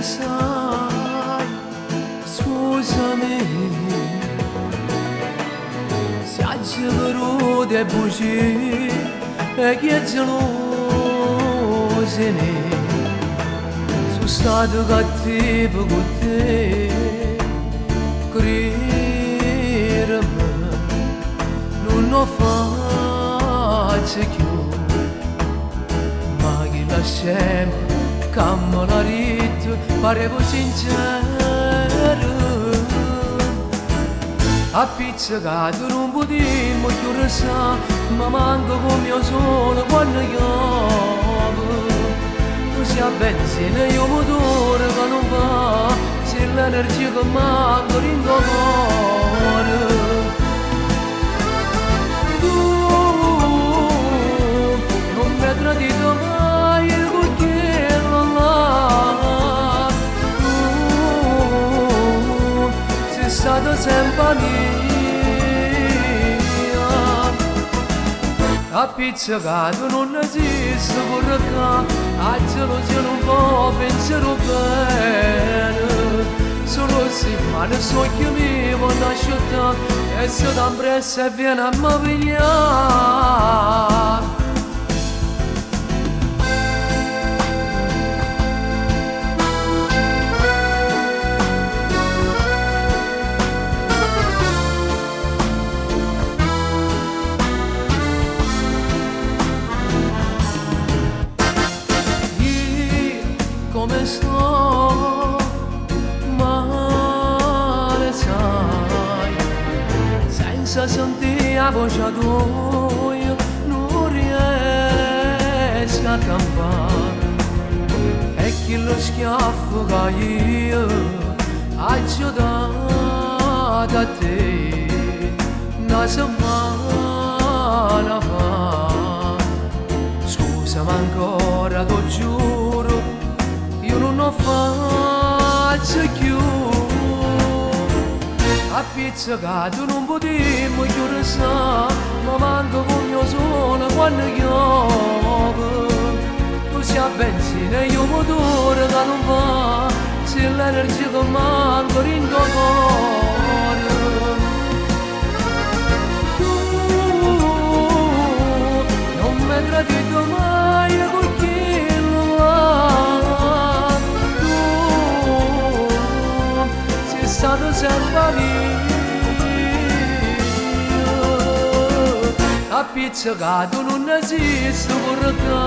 Sai, scusami se aggio veduto 'e bugie e chi è geloso 'e me. So' stato cattivo cu te, crireme, nun 'o faccio cchiù. Ma chella scema ca me l'ha ditto pareva sincero. Appiccecato nun putimmo cchiù restà, ma manco comme 'o sole quanno chiove. Tu si' 'a benzina e 'o motore ca nun va, si' l'energia che manca dint' 'o core. Tu nun m'he tradito maje cu chillo là. Tu si' stata sempe 'a mia. Appiccecato nun esiste pure ccà, 'a gelosia nun po' vencere 'o bene. Solo si mmane st'uocchie miei vonno asciuttà e si t'ampressa e viene a me piglià. Io comme sto male sai, senza sentì 'a voce toja nun riesco a campà. E chillo schiaffo ca io aggio dato a te na semmana fa. Scusami ancora, t' 'o giuro, io nun 'o faccio cchiù. Appiccecato nun putimmo cchiù restà, ma manco comme 'o sole quanno chiove. Tu si' 'a benzina e 'o motore ca nun va, si' l'energia che manca dint' 'o core. Tu nun m'he tradito maje cu chillo là. Tu si' stata sempe 'a mia. Appiccecato nun esiste pure ccà,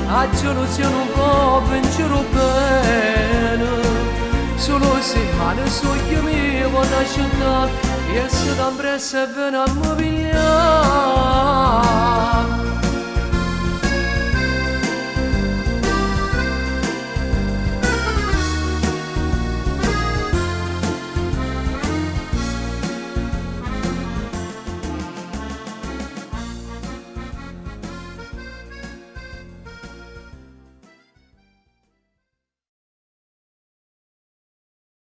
'a gelosia nun po' vencere 'o bene. Solo si mmane st'uocchie miei vonno asciuttà e si t'ampressa e viene a me piglià.